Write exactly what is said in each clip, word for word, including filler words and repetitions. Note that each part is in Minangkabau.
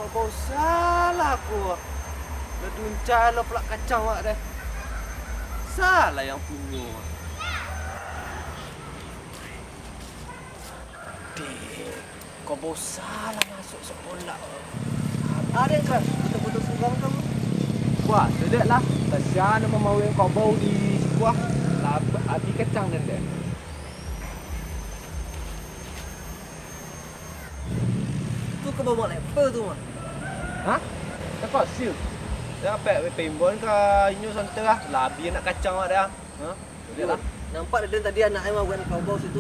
Kau salah ko. Lah duncai lo palak kacang wak deh. Salah yang punyo. Dek, kau bosan lah masuk sekolah. Ada kan? Foto-foto surang kamu. Wah, sudah lah. Kasihan mamawe kau bau di sikuah. Lah, abih kacang den deh. Tu kau bawa leper tu, Mak. Hah? Takau sil. Dah pek peimbon ka inyo santai lah. Labiah nak kacang awak dah. Hah? Boleh lah. Nampak dah tadi anak ai mawan kau bau situ.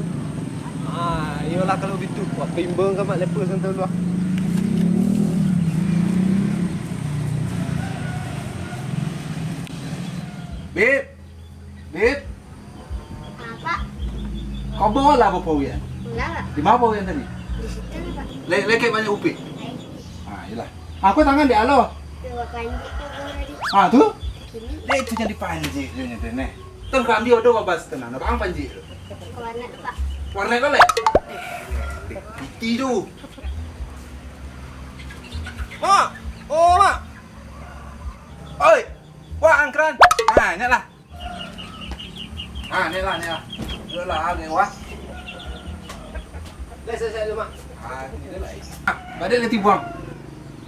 Ah, iyolah kalau gitu. Wak peimbon ka mak leper santai dulu lah. Bib. Bib. Apa? Kau bawa lah apa pawian? Enggak, Pak. Di mana pawian tadi? Di situ lah, Pak. Le-, lekek banyak upik? Baik. Ah, iyalah. Aku tangan di alo. Dua panjik tu baru tadi. Ah, tu? Kini. Dek, itu jadi panjik tu nyo tu, neh. Terus kami udah babas tenang. Apa ang panjik tu? Warna tu, Pak. Warna kau leh? Dek, piti tu. Mak! Oh, Mak! Oi! Wah, angkran! Ah, nyak lah. Ah, nyak lah, nyak lah. Duduk lah, ah, nyak, wah. Dah selesai dulu, Mak. Ah, ni dah lah. Ah, badai lah tibuang.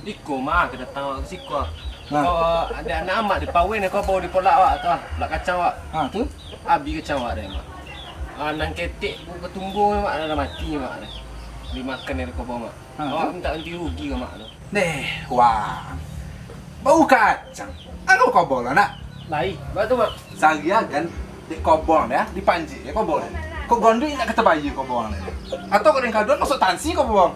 Iko mah, kedatang awak ka siko. Ha. Kau, ada anak amak di pawen, kau bawa di polak awak tu, ah. Polak kacang awak. Ha, tu? Abih kacang awak deh, Mak. Ah, nan ketek, ketumbuh, Mak, dah mati, Mak, dah. Dimakan dari kau bawa, Mak. Ha, awak tu? Minta ganti rugi ka Mak tu. Neh, wah. Bau kacang. Anu kau bawa lah, nak? Lai, batu, Mak. Sariagan, dek kau bawa deh, dipanjik, ya, kau bawa deh. Kau gondok indak kata bayi kau bawa deh. Atau kau dengan kaduan masuk tansi kau bawa.